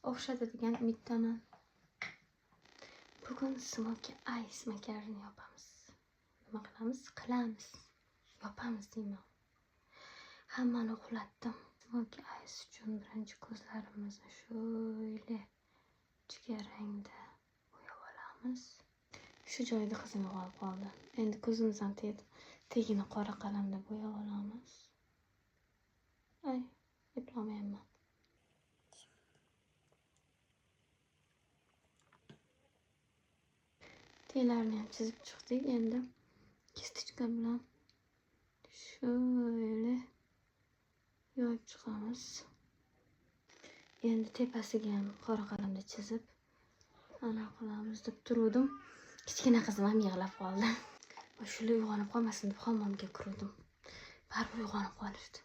O'xshadi degan umiddaman. Bugun smoky eyes makiyajini yopamiz. Nima qilamiz? Qilamiz. Yopamiz deyman. Hammani uxlatdim. Smoky eyes uchun birinchi ko'zlarimizni shuyla jigar rangda bo'yab olamiz. Shu joyda qizim yo'qolib qoldi. Endi ko'zimiz ham tagini qora qalamda bo'yab olamiz. Ay, eplolmayapman. Taglarini ham chizib chiqdik. Endi кисточка bilan şöyle yoyib chiqamiz. Endi tepasiga ham qora qalamda chizib ana qilamiz deb turuvdim. Kichkina qizim ham yig'lab qoldi. Shular uyg'onib qolmasin deb hammomga kiruvdim. Baribir uyg'onib qolishdi.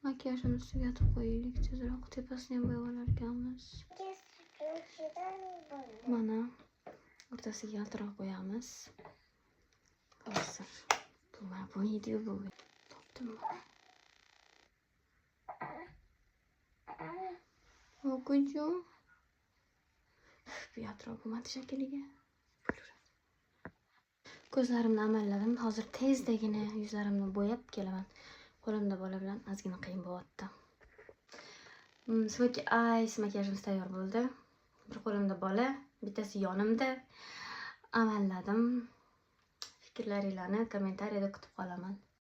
Makiyajimizni tugatib qo'yaylik tezroq. Tepasini ham bo'yab olar ekanmiz. Mana o'rtasiga yaltiroq qo'yamiz. Hozir bu mana bu edi bu. Topdim mana. Okuju. Bu yaltiroq bo'lmadi shekilliga. Ko'zlarimni amalladim. Hozir tezdagina yuzlarimni bo'yab kelaman. Qo'limda bola bilan ozgina qiyin bo'lyapti. Smoky eyes makiyajimiz tayyor bo'ldi. Bir qo'limda bola, bittasi yonimda. Amalladim. Fikrlaringlarni kommentariyada kutib qolaman.